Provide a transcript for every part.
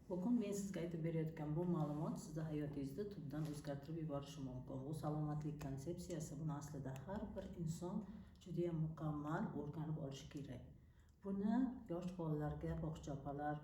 Bugun men sizga aytib berayotgan bu ma'lumot sizni hayotingizni tubdan o'zgartirib yuborishi mumkin. Bu salomatlik konsepsiyasi, buni aslida har bir inson judayam mukammal o'rganib olishi kerak. Buni yosh bolalarga, bog'cha opalar,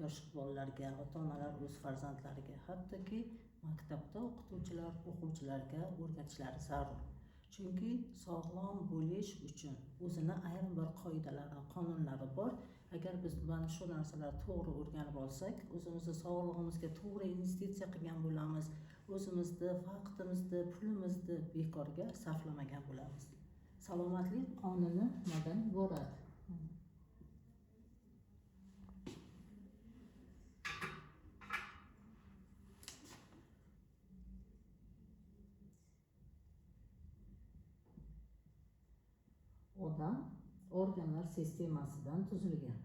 yosh bolalarga, ota-onalar o'z farzandlariga, hattoki maktabda o'qituvchilar o'quvchilarga o'rgatishlari zarur. Chunki sog'lom bo'lish uchun o'zini ayrim bir qoidalari, qonunlari bor. Agar biz mana shu narsalarni to'g'ri o'rganib olsak, o'zimizni sog'lig'imizga to'g'ri investitsiya qilgan bo'lamiz, o'zimizni vaqtimizni, pulimizni bekorga sarflamagan bo'lamiz. Salomatlik qonuni nimadan iborat? Odam organlar sistemasidan tuzilgan.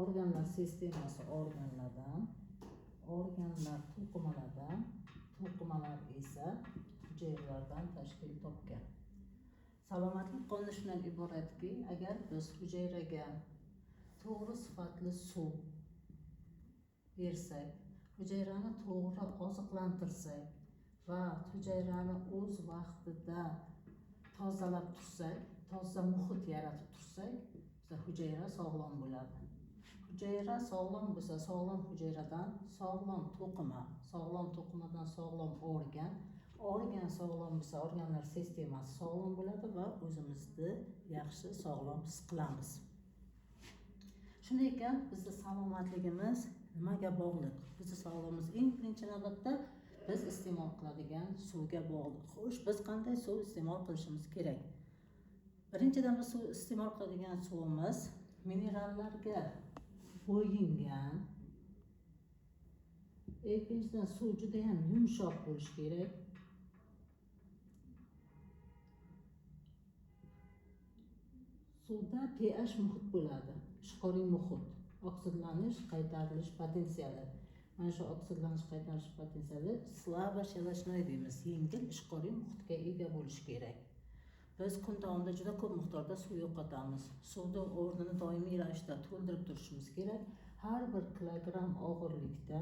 Organlar sistemasi organlardan, organlar to'qimalardan, to'qimalar esa hujayralardan tashkil topgan. Salomatlik qonuni shundan iboratki, agar biz hujayraga to'g'ri sifatli suv bersak, hujayrani to'g'ri oziqlantirsak va hujayrani o'z vaqtida tozalab tursak, toza muhit yaratib tursak, bizda hujayra sog'lom bo'ladi. Hujayra sog'lom bo'lsa, sog'lom hujayradan sog'lom to'qima, sog'lom to'qimadan sog'lom organ, organ sog'lom bo'lsa, organlar sistemasi sog'lom bo'ladi va o'zimizni yaxshi sog'lom his qilamiz. Shunday ekan, bizni salomatligimiz nimaga bog'liq? Bizni sog'lig'imiz eng birinchi navbatda biz iste'mol qiladigan suvga bog'liq. Xo'sh, biz qanday suv iste'mol qilishimiz kerak? Birinchidan biz suv iste'mol qiladigan suvimiz minerallarga bo'yingan. Ikkinchidan suv juda ham yumshoq bo'lishi kerak. Suvda pH muhit bo'ladi, ishqoriy muhit, oksidlanish, qaytarilish potensiali. Mana shu oksidlanish, qaytarilish potensiali слабо щелочной deymiz, yengil ishqoriy muhitga ega bo'lishi kerak. Biz kun davomida juda ko'p miqdorda suv yo'qotamiz. Suvni o'rnini doimiy ravishda to'ldirib turishimiz kerak. Har bir kilogramm og'irlikda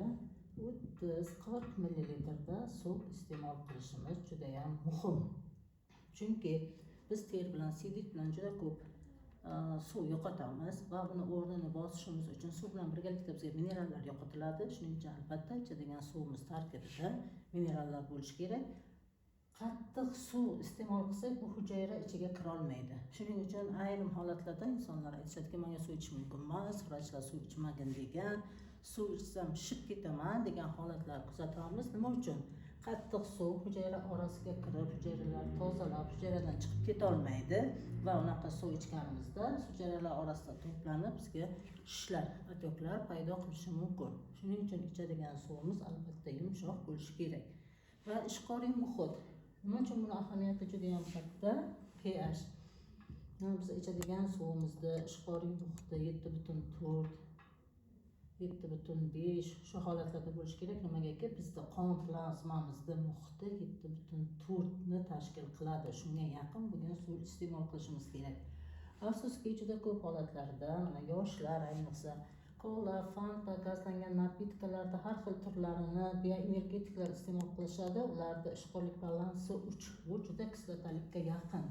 30-40 millilitrda suv iste'mol qilishimiz juda ham muhim. Chunki biz ter bilan, siydik bilan juda ko'p suv yo'qotamiz va buni o'rnini bosishimiz uchun suv bilan birgalikda bizga minerallar yo'qotiladi. Shuning uchun albatta ichadigan suvimiz tarkibida minerallar bo'lishi kerak. Qattiq suv iste'mol qilsak, bu hujayra ichiga kira olmaydi. Shuning uchun ayrim holatlarda insonlar aytishadiki, menga suv ichish mumkin emas, vrachlar suv ichmagin degan, suv ichsam shishib ketaman degan holatlar kuzatamiz. Nima uchun? Qattiq suv hujayra orasiga kirib, hujayralar tozalab, hujayradan chiqib keta olmaydi va unaqa suv ichganimizda hujayralar orasida to'planib bizga shishlar, otoklar paydo qilishi mumkin. Shuning uchun ichadigan suvimiz albatta yumshoq bo'lishi kerak. Va ishqoriy muhit. Nima uchun buni ahamiyati juda ham katta? pH. Biz ichadigan suvimizda ishqoriy muhiti 7.4, 7.5 shu holatlarda bo'lishi kerak. Nimagaki bizda qon plazmamizda muhiti 7.4 ni tashkil qiladi. Shunga yaqin bo'lgan suv iste'mol qilishimiz kerak. Afsuski, juda ko'p holatlarda mana yoshlar ayniqsa kola, fanta, gazlangan napitkalarda har xil turlarini bioenergetiklar iste'mol qilishadi. Ularda ishqorlik balansi 3. Bu juda kislotalikka yaqin.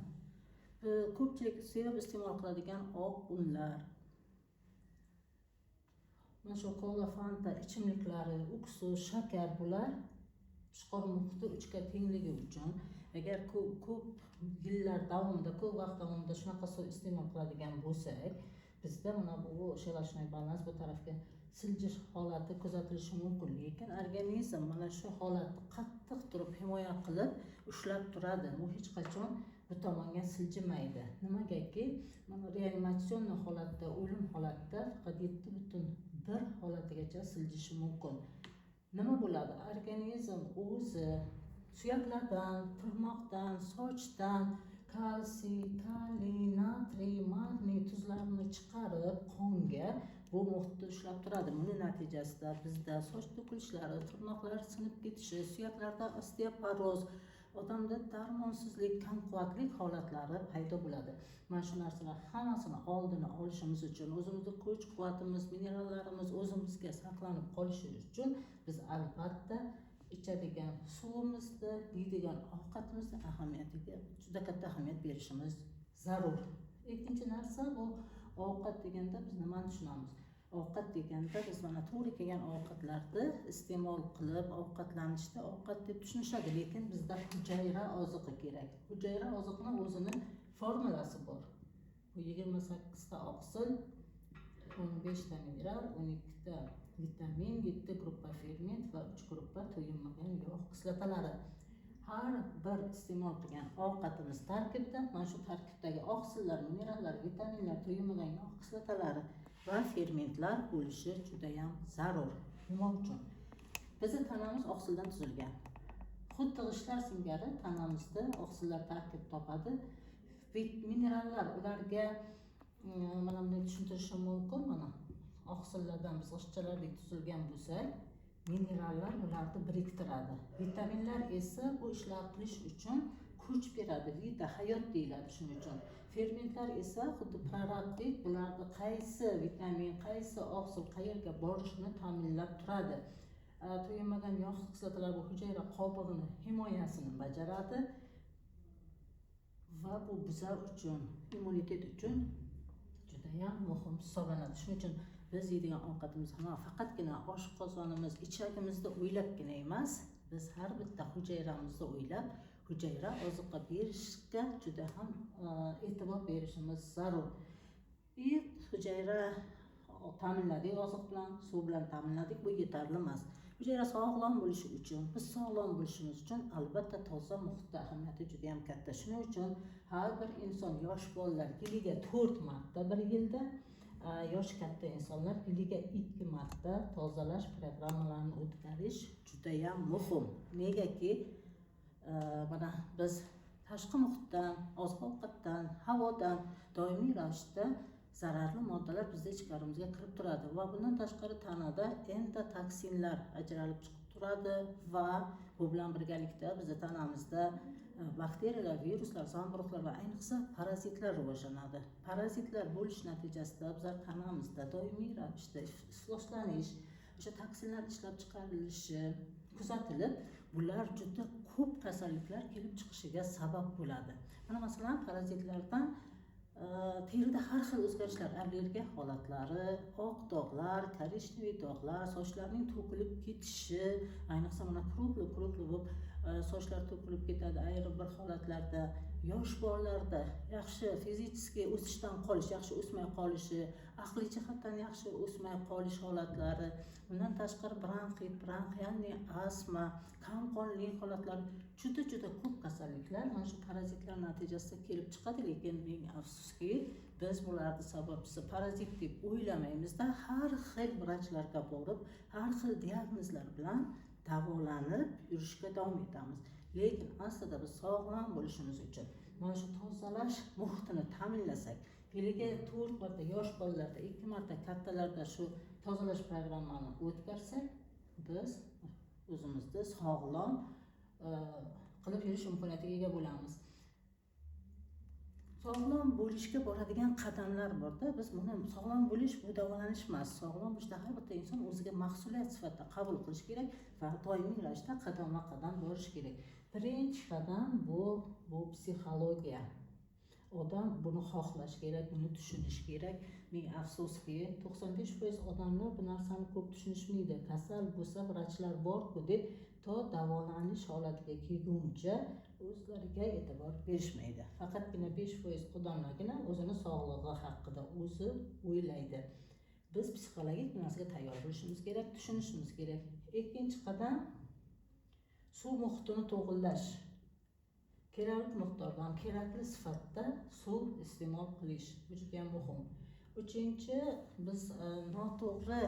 Ko'pchilik sevib iste'mol qiladigan oq unlar, mana shu kola, fanta ichimliklari, uksus, shakar, bular ishqor muhiti 3 ga tengligi uchun agar ko'p yillar davomida, ko'p vaqt davomida shunaqa suv iste'mol qiladigan bo'lsak, bizda mana bu щелочной balans bu tarafga siljish holati kuzatilishi mumkin. Lekin organizm mana shu holatni qattiq turib himoya qilib ushlab turadi. Bu hech qachon bu tomonga siljimaydi. Nimagaki mana reanimatsion holatda, o'lim holatda faqat 7.1 holatigacha siljishi mumkin. Nima bo'ladi? Organizm o'zi suyaklardan, tirnoqdan, sochdan kalsiy, kaliy, natriy, magniy tuzlarini chiqarib qonga bu muhitni ushlab turadi. Buni natijasida bizda soch to'kilishlari, tirnoqlar sinib ketishi, suyaklarda osteoporoz Odamda darmonsizlik, kamquvvatlik holatlari paydo bo'ladi. Mana shu narsalar hammasini oldini olishimiz uchun, o'zimizni kuch quvvatimiz, minerallarimiz o'zimizga saqlanib qolishi uchun biz albatta ichadigan suvimizni, yeydigan ovqatimizni ahamiyatiga juda katta ahamiyat berishimiz zarur. Ikkinchi narsa, bu ovqat deganda biz nimani tushunamiz? Ovqat deganda biz mana to'g'ri kelgan ovqatlarni iste'mol qilib ovqatlanishda ovqat deb tushunishadi, lekin bizda hujayra oziqi kerak. Hujayra oziqni o'zini formulasi bor. Bu 28 ta oqsil, 15 ta mineral, 12 ta vitamin, yetti gruppa ferment va uch gruppa to'yinmagan yog' kislotalari. Har bir iste'mol qilgan ovqatimiz tarkibida mana shu tarkibdagi oqsillar, minerallar, vitaminlar, to'yinmagan yog' kislotalari va fermentlar bo'lishi judayam zarur. Nima uchun? Bizni tanamiz oqsildan tuzilgan. Xuddi g'ishtlar singari tanamizda oqsillar tarkib topadi. Minerallar ularga mana bunday tushuntirishim mumkin. Mana oqsillardan biz g'ishtchalardek tuzilgan bo'lsak, minerallar ularni biriktiradi. Vitaminlar esa bu ishlar qilish uchun kuch beradi, vita, hayot deyiladi shuning uchun. Fermentlar esa xuddi prorabdek bularni qaysi vitamin, qaysi oqsil qayerga borishini ta'minlab turadi. To'yinmagan yog' kislotalari bu hujayra qobig'ini himoyasini bajaradi va bu bizlar uchun, immunitet uchun judayam muhim hisoblanadi. Shuning uchun biz yeydigan ovqatimiz faqatgina oshqozonimiz, ichagimizni o'ylabgina emas, biz har bitta hujayramizni o'ylab, hujayra oziqa berishga juda ham e'tibor berishimiz zarur. И hujayra ta'minladik, oziq bilan, suv bilan ta'minladik, bu yetarli emas. Hujayra sog'lom bo'lishi uchun, biz sog'lom bo'lishimiz uchun albatta toza muhitda ahamiyati juda yam katta. Shuning uchun har bir inson, yosh bolalar yiliga to'rt marta bir yilda, yoshi katta insonlar yiliga ikki marta tozalash programmalarini o'tkazish judayam muhim. Negaki mana biz tashqi muhitdan, oziq ovqatdan, havodan doimiy ravishda zararli moddalar bizni ichkarimizga kirib turadi va bundan tashqari tanada endotoksinlar ajralib chiqib turadi va bu bilan birgalikda bizni tanamizda bakteriyalar, viruslar, zamburug'lar va ayniqsa parazitlar rivojlanadi. Parazitlar bo'lish natijasida bizlar tanamizda doimiy ravishda ifloslanish, o'sha toksinlar ishlab chiqarilishi kuzatilib, bular juda ko'p kasalliklar kelib chiqishiga sabab bo'ladi. Mana masalan, parazitlardan terida har xil o'zgarishlar, allergiya holatlari, oq dog'lar, коричневый dog'lar, sochlarning to'kilib ketishi, ayniqsa mana круглый круглый bo'lib sochlar to'kilib ketadi ayrim bir holatlarda. Yosh bolalarda yaxshi физический o'sishdan qolish, yaxshi o'smay qolishi, aqliy jihatdan yaxshi o'smay qolish holatlari, bundan tashqari bronxit, бронхиальный astma, kamqonlik holatlari, juda juda ko'p kasalliklar mana shu parazitlar natijasida kelib chiqadi. Lekin ming afsuski, biz bularni sababchisi parazit deb o'ylamaymizda, har xil vrachlarga borib, har xil diagnozlar bilan davolanib yurishga davom etamiz. Lekin aslida biz sog'lom bo'lishimiz uchun mana shu tozalash muhitini ta'minlasak, yiliga to'rt marta yosh bolalarda, ikki marta kattalarda shu tozalash programmani o'tkazsak, biz o'zimizni sog'lom qilib yurish imkoniyatiga ega bo'lamiz. Sog'lom bo'lishga boradigan qadamlar borda. Biz buni, sog'lom bo'lish bu davolanish emas. Sog'lom bo'lishda har bitta inson o'ziga mas'uliyat sifatida qabul qilish kerak va doimiy ravishda qadamma qadam borish kerak. Birinchi qadam bu psixologiya. Odam buni xohlash kerak, buni tushunish kerak. Ming afsuski, 95% odamlar bu narsani ko'p tushunishmaydi. Kasal bo'lsa, vrachlar borku deb, to davolanish holatiga kelguncha o'zlariga e'tibor berishmaydi. Faqatgina 5% odamlargina o'zini sog'lig'i haqida o'zi o'ylaydi. Biz psixologik bu narsaga tayyor bo'lishimiz kerak, tushunishimiz kerak. Ikkinchi qadam, suv muhitini to'g'irlash, kerakli miqdorda ham kerakli sifatda suv iste'mol qilish, bu judayam muhim. Uchinchi, biz noto'g'ri,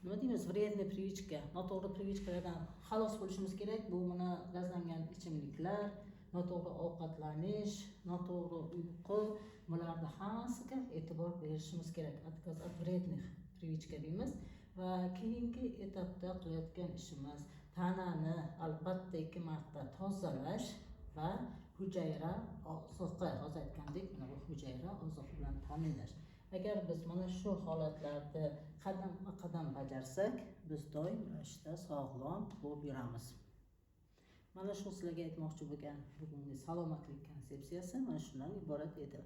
nima deymiz, вредный привычка, noto'g'ri привычка lardan xalos bo'lishimiz kerak. Bu mana gazlangan ichimliklar, noto'g'ri ovqatlanish, noto'g'ri uyqu, bularni hammasiga e'tibor berishimiz kerak. Отказ от вредных привычка deymiz. Va keyingi etapda qilayotgan ishimiz Tanani albatta 2 marta tozalash va hujayra oziqi, hozir aytgandek, mana bu hujayra oziqi bilan ta'minlash. Agar biz mana shu holatlarni qadamma qadam bajarsak, biz doim ravishda sog'lom bo'lib yuramiz. Mana shu sizlarga aytmoqchi bo'lgan bugungi salomatlik konsepsiyasi mana shundan iborat edi.